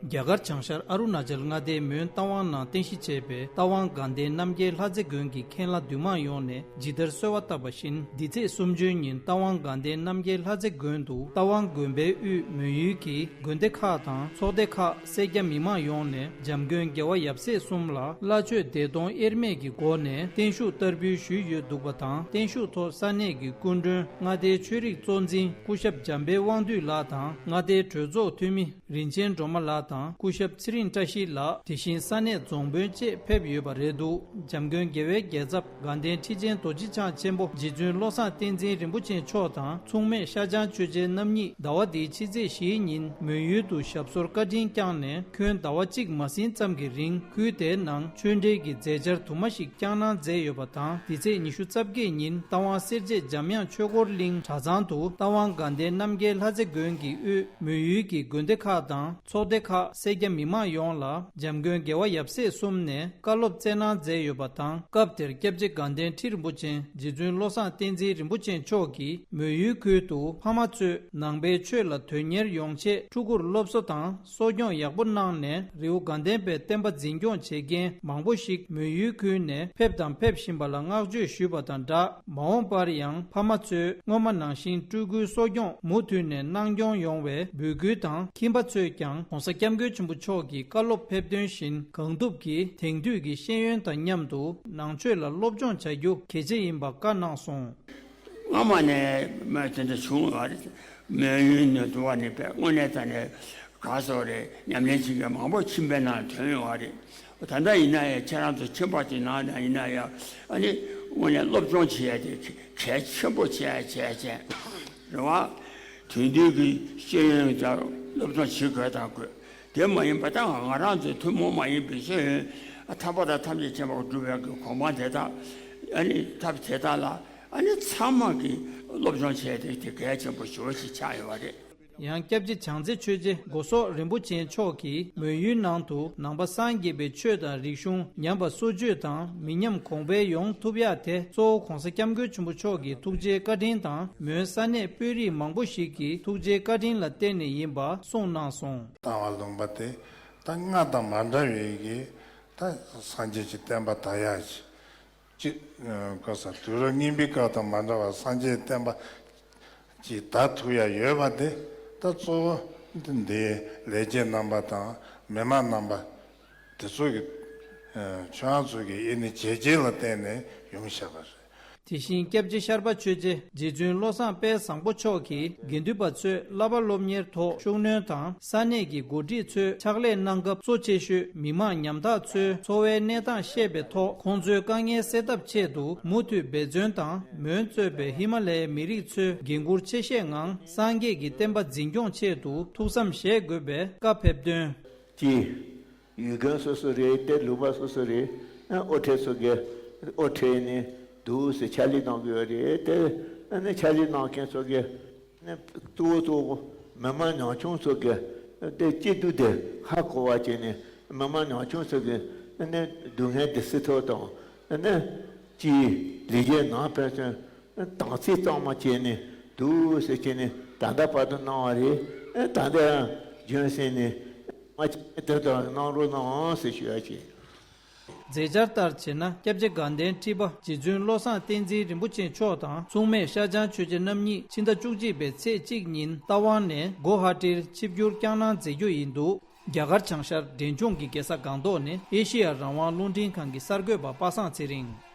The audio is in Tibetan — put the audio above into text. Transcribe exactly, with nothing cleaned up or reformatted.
རྒྱ་གར་བྱང་ཤར་ཨ་རུ་ན་ཅལ་མངའ་སྡེའི་མོན་རྟ་དབང་ནང་རྟེན་གཞི་བྱས་པའི་རྟ་དབང་དགའ་ལྡན་རྣམ་རྒྱལ་ལྷ་རྩེ་དགོན་གྱི་མཁན་བླ་འདུས་མང་ཡོངས་ནས་ཇི་ལྟར་གསོལ་བ་བཏབ་པ་བཞིན། འདི་ཚེས་སུམ་ཅུའི་ཉིན་རྟ་དབང་དགའ་ལྡན་རྣམ་རྒྱལ་ལྷ་རྩེ་དགོན་དུ་རྟ་དབང་དགོན་པའི་དབུས་མོན་ཡུལ་གྱི་དགོན་སྡེ་ཁག་དང་ཚོགས་སྡེ་ཁག་སེར་སྐྱ་མི་མང་ཡོངས་ནས་འཇམ་མགོན་རྒྱལ་བ་ཡབ་སྲས་གསུམ་ལ་བླ་མཆོད་བདེ་སྟོང་དབྱེར་མེད་ཀྱི་སྒོ་ནས་བརྟན་བཞུགས་བསྟར་འབུལ་ཞུས་ཡོད་འདུག་པ་དང་། བརྟན་བཞུགས་ཐོག་ས་གནས་ཀྱི་སྐུ་མགྲོན་མངའ་སྡེའི་ཆོས་རིག་གཙོ་འཛིན་སྐུ་ཞབས་འཇམ་དཔལ་དབང་འདུས་ལགས་དང་མངའ་སྡེའི་གྲོས་ཚོགས་འཐུས་མི་རིན་ཆེན་སྒྲོལ་མ་ལགས་དང་སྐུ་ཞབས་ཚེ་རིང་བཀྲ་ཤིས་ལགས། དེ་བཞིན་ས་གནས་རྫོང་དཔོན་བཅས་ཕེབས་ཡོད་པ་རེད་འདུག་འཇམ་མགོན་རྒྱལ་བའི་རྒྱལ་ཚབ་དགའ་ལྡན་ཁྲི་ཆེན་རྡོ་རྗེ་འཆང་ཆེན་པོ་རྗེ་བཙུན་བློ་བཟང་བསྟན་འཛིན་རིན་པོ་ཆེ་མཆོག་དང་མཚུངས་མེད་ཤར་བྱང་ཆོས་རྒྱལ་རྣམ་གཉིས་ཟླ་བ་འདིའི་ཕྱི་ཚེས་བཞིའི་ཉིན་མོན་ཡུལ་དུ་ཞབས་སོར་བཀའ་དྲིན་བསྐྱངས་ནས་ཁྱོན་ཟླ་བ་གཅིག་མ་ཟིན་ཙམ་གྱི་རིང་ཁུལ་དེའི་ནང་ཆོས་འབྲེལ་གྱི་མཛད་འཆར་དུ་མ་ཞིག་བསྐྱངས་གནང་མཛད་ཡོད་པ་དང་། འདི་ཚེས་ཉི་ཤུ་རྩ་བརྒྱད་ཉིན་རྟ་དབང་སེར་བྱེས་འཇམ་དབྱངས་ཆོས་འཁོར་གླིང་གྲྭ་ཚང་དུ་རྟ་དབང་དགའ་ལྡན་རྣམ་རྒྱལ་ལྷ་རྩེ་དགོན་གྱི་དབུས་མོན་ཡུལ་གྱི་དགོན་སྡེ་ཁག་དང་ཚོགས་སྡེ་ཁག་སེར་སྐྱ་མི་མང་ཡོངས་ལ་འཇམ་མགོན་རྒྱལ་བ་ཡབ་སྲས་གསུམ་ནས་བཀའ་སློབ་སྩལ་གནང་མཛད་ཡོད་པ་དང་། སྐབས་དེར་སྐྱབས་རྗེ་དགའ་ལྡན་ཁྲི་རིན་པོ་ཆེ་རྗེ་བཙུན་བློ་བཟང་བསྟན་འཛིན་རིན་པོ་ཆེ་མཆོག་གིས་མོན་ཡུལ་ཁུལ་དུ་ཕ་མ་ཚོས་ནང་པའི་ཆོས་ལ་དོན་གཉེར་ཡོང་ཆེད་ཕྲུ་གུར་སློབ་གསོ་དང་གསོ་སྐྱོང་ཡག་པོ་གནང་ནས་རི་བོ་དགའ་ལྡན་པའི་བསྟན་པ་འཛིན་སྐྱོང་བྱེད་མཁན་མང་པོ་ཞིག་མོན་ཡུལ་ཁུལ་ནས་ཕེབས་དང་ཕེབས་བཞིན་པ་ལ་བསྔགས་བརྗོད་ཞུས་པ་དང་སྦྲགས། མ་འོངས་པར་ཡང་ཕ་མ་ཚོས་སྔོན་མ་ནང་བཞིན་སྤྲུལ་སྐུའི་གསོ་སྐྱོང་མུ་མཐུད་ནས་གནང་སྐྱོང་ཡོང་བའི་འབོད་སྐུལ་དང་། ཁྱིམ་པ་ཚོས་ཀྱང་༸གོང་ས་༸སྐྱབས་མགོན་ཆེན་པོ་མཆོག་གི་བཀའ་སློབ་ཕེབས་དོན་བཞིན་གང་ཐུབ་ཀྱིས་དེང་དུས་ཀྱི་ཤེས་ཡོན་དང་མཉམ་དུ་ནང་ཆོས་ལ་སློབ་སྦྱོང་བྱ་རྒྱུ་གལ་ཆེ་ཡིན་པ་བཀའ་གནང་སོང་། སྔོན་མ་ནས་མོས་དེ་འདྲ་བྱུང་ཡོད་རེད། མོན་ཡུལ་ནས་འདུག་བ་ནས་དཔེ་དངོས་གནས་དྲང་གནས་ག་སོགས་རེད། ཉམས་ལེན་བྱེད་མཁན་མང་པོ་ཁྱིམ་པའི་ནང་ཐོན་ཡོད་རེད། ད་ལྟ་ཡིན་ན་ཡང་ཁྱེད་རང་ཚོ་ཁྱིམ་པ་ཅིག་ནང་ན་ཡིན་ན་ཡང་ཨ་ནི་དངོས་གནས་སློབ་སྦྱོང་བྱེད་ཡ་དེ་གལ་ཆེན་པོ་བྱས་བྱས་བྱས་རེད་བ། དེང་དུས་ཀྱི་ཤེས་ཡོན་དང་སློབ་སྦྱོང་བྱེད་དགོས་དང་དགོས། དེ་མ་ཡིན་པ་ད་ང་རང་ཚོའི་ཐུན་མོང་མ་ཡིན་པའི་ཤེས་ཡོན་ཐར་པ་དང་ཐམས་ཅད་མཁྱེན་པར་གྱུར་པའི་གོ་འཕང་དེ་དག་ཨ་ནི་ཐབས་དེ་དག་ལ་ཨ་ནི་ཚང་མ་གིས་སློབ་སྦྱོང་བྱས་ཏེ་དེ་གལ་ཆེན་པོ་ཞེ་པོ་ཞིག་ཆགས་ཡོད་པ་རེད། ཡང་སྐྱབས་རྗེ་བྱང་རྩེ་ཆོས་རྗེ་སྒོ་སོག་རིན་པོ་ཆེ་མཆོག་གིས་མོན་ཡུལ་ནང་དུ་ནང་པ་སངས་རྒྱས་པའི་ཆོས་དང་རིག་གཞུང་ཉམས་པ་སོར་ཆུད་དང་མི་ཉམས་གོང་འཕེལ་ཡོང་ཐུབ་ཡ་དེ་གཙོ་བོ་༸གོང་ས་༸སྐྱབས་མགོན་ཆེན་པོ་མཆོག་གི་ཐུགས་རྗེའི་བཀའ་དྲིན་དང་། མོན་ས་གནས་དཔོན་རིགས་མང་པོ་ཞིག་གི་ཐུགས་རྗེའི་བཀའ་དྲིན་ལ་བརྟེན་ནས་ཡིན་པ་གསུངས་གནང་སོང་། ལྟ་བ་ལུང་པ་དེ་ད་སྔར་དང་མ་འདྲ་བའི་གི་ད་སངས་རྒྱས་ཀྱི་བསྟན་པ་དར་ཡག་ཅིག་ཅིག་ཨ་ག་ས་དུས་རབས་རྙིང་པའི་སྐབས་དང་མ་འདྲ་བར་སངས་རྒྱས་བསྟན་པ་ཅིག་དར་ཐུབ་ཡ་ཡོད་པ་དེ་ད་གཙོ་བོ་འདི་འདིའི་ལས་བྱེད་རྣམ་པ་དང་མི་མང་རྣམ་པ་དེ་ཚོ་གི་ཨ་ཁྱོད་རང་ཚོ་གི་ཨེ་ནི་བྱས་རྗེས་ལ་བརྟེན་ནས་ཡོང་བཞག་པ་རེད། དེ་བཞིན་སྐྱབས་རྗེ་ཤར་པ་ཆོས་རྗེ་རྗེ་བཙུན་བློ་བཟང་དཔལ་བཟང་པོ་མཆོག་གིས་དགེ་འདུན་པ་ཚོས་བསླབ་པ་སློབ་གཉེར་ཐོག་ཤུགས་སྣོན་དང་། ས་གནས་ཀྱི་འགོ་ཁྲིད་ཚོས་ཕྱག་ལས་གནང་སྐབས་གཙོ་ཆེ་ཤོས་མི་མང་ཉམ་ཐག་ཚོའི་འཚོ་བའི་གནས་སྟངས་ཤེས་པའི་ཐོག་ཁོང་ཚོའི་དཀའ་ངལ་སེལ་ཐབས་ཆེད་དུ་མུ་མཐུད་འབད་བརྩོན་དང་། མོན་གཙོས་པའི་ཧི་མ་ལ་ཡའི་མི་རིགས་ཚོས་འགན་འཁུར་ཆེ་བཞེས་ངང་སངས་རྒྱས་ཀྱི་བསྟན་པ་འཛིན་སྐྱོང་ཆེད་དུ་ཐུགས་བསམ་བཞེས་དགོས་པའི་བཀའ་ཕེབས་དོན། ཀྱི་ཡུལ་དགོན་སོ་སོ་རེད་དེ། ལུང་པ་སོ་སོ་རེད། ཨ་དབུ་ཁྲིད་ཚོ་གིས་དབུ་ཁྲིད་ནས་འདུག་སེ་ཕྱག་ལས་གནང་གི་ཡོད་རེད་དེ། ཨ་ནི་ཕྱག་ལས་གནང་མཁན་ཚོ་གིས་ཨ་ནི་གཙོ་བོ་གཙོ་བོ་མི་མང་ཉམ་ཆུང་ཚོ་གིས་དེ་སྐྱིད་སྡུག་དེ་ཧ་གོ་བ་བྱས་ནས་མི་མང་ཉམ་ཆུང་ཚོ་གིས་ཨ་ནི་སྡུག་བསྔལ་དེ་སེལ་ཐབས་དང་། ཨ་ནི་ཀྱི་ལས་བྱེད་ནང་ཕན་ཚུན་དམ་ཚིག་གཙང་མ་བྱས་ནས་འདུག་སེ་བྱས་ནས་ད་ལྟ་བར་དུ་གནང་བ་རེད། ཨ་ད་ལྟ་ཡང་རྒྱུན་བསྲིངས་ནས་མ་བྱས་དེ་ལྟར་གནང་རོགས་གནང་ཟེར་ཞུ་ཡ་བྱས། མཛད་འཆར་ལྟར་བྱས་ན། སྐྱབས་རྗེ་དགའ་ལྡན་ཁྲི་པ་རྗེ་བཙུན་བློ་བཟང་བསྟན་འཛིན་རིན་པོ་ཆེ་མཆོག་དང་མཚུངས་མེད་ཤར་བྱང་ཆོས་རྗེ་རྣམ་གཉིས་ཕྱི་ཟླ་བཅུ་གཅིག་པའི་ཚེས་གཅིག་ཉིན་རྟ་དབང་ནས་སྒོ་ཧ་ཏིར་ཆིབས་བསྒྱུར་བསྐྱངས་གནང་མཛད་རྒྱུ་ཡིན་འདུག་རྒྱ་གར་བྱང་ཤར་འབྲས་ལྗོངས་ཀྱི་རྒྱལ་ས་སྒང་ཏོག་ནས་ཨེ་ཤེ་ཡ་རང་དབང་རླུང་འཕྲིན་ཁང་གི་གསར་འགོད་པ་པ་སངས་ཚེ་རིང་།